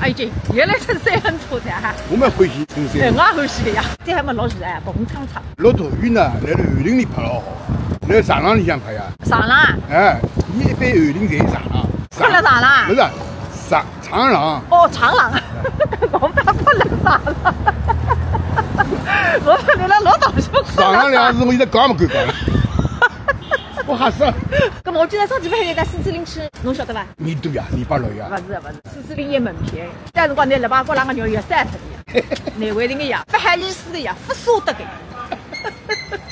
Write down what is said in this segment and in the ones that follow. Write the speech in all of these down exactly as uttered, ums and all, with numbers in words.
哎，这原来是三轮车的哈。我蛮欢喜乘三轮。哎，我也欢喜的呀。这还没落雨哎，碰碰撞撞。落大雨呢，来了雨林里拍了好，来长廊里向拍呀。长廊？哎，伊一般雨林侪是长廊。困了长廊？不是，长长廊。哦，长廊。我怕困了长廊。我怕你那落大雨困了长廊。长廊两个字，我现在讲没敢讲了。我吓死了。那么我今朝上去拍一个四四零去，侬晓得伐？你对呀，你八六呀。勿是勿是，四四零也蛮便宜，但是讲拿辣巴角浪个肉要散脱的呀，难为情的呀，勿好意思的呀，勿舍得个。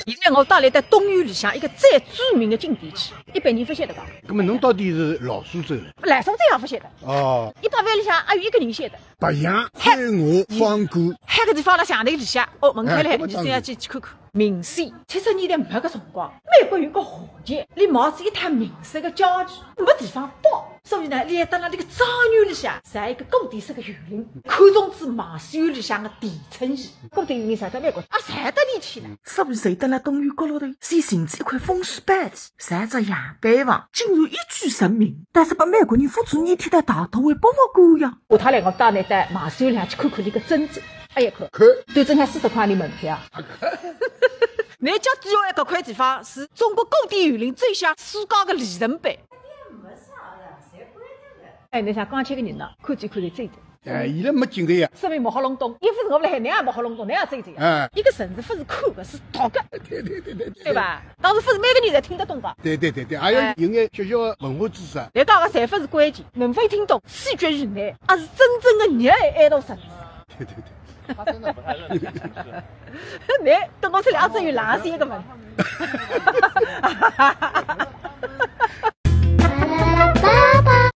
现在我带来到东园里向一个最著名的景点去，一般人勿晓得个。那么侬到底是老苏州人？老苏州也勿晓得。哦。一百万里向还有一个人晓得。白杨、海河、黄姑。海个地方辣墙头里向，哦，门开来，哎，搿么当然。侬先要进去看看。 明显七十年代末个辰光，美国有个华侨，伊买仔一套明式个家具，没地方摆，所以呢，伊还到了搿个庄园里向，造一个古典式个园林，看中仔马修里向个地层仪，古典园林造到美国，啊，造到里去了。所以就到了东园角落头，先寻仔一块风水板子，造只样板房，竟然一举成名，但是被美国人付出廿天的大头为博物馆呀。下趟来我带侬到马修里向去看看伊个真迹。 哎呀，看，看。对，正好四十块钿门票。啊，看。侬讲主要搿块地方是中国古典园林走向世界个里程碑。哎，侬想光吃个人呢，看几看就走走。哎，伊拉没劲个呀。说明没好弄懂，也勿是我们来，侬也没好弄懂，侬也走走呀。哎。一个城市勿是看个，是读个。对对对对对。对吧？当时勿是每个人侪听得懂个。对对对对，还有，哎。有眼小小个文化知识啊。侬讲个侪勿是关键，能否听懂，取决于侬，还是真正的热爱埃座城市。对对对。 他真的不太认识城市。侬等我出来，阿只有哪些个问题？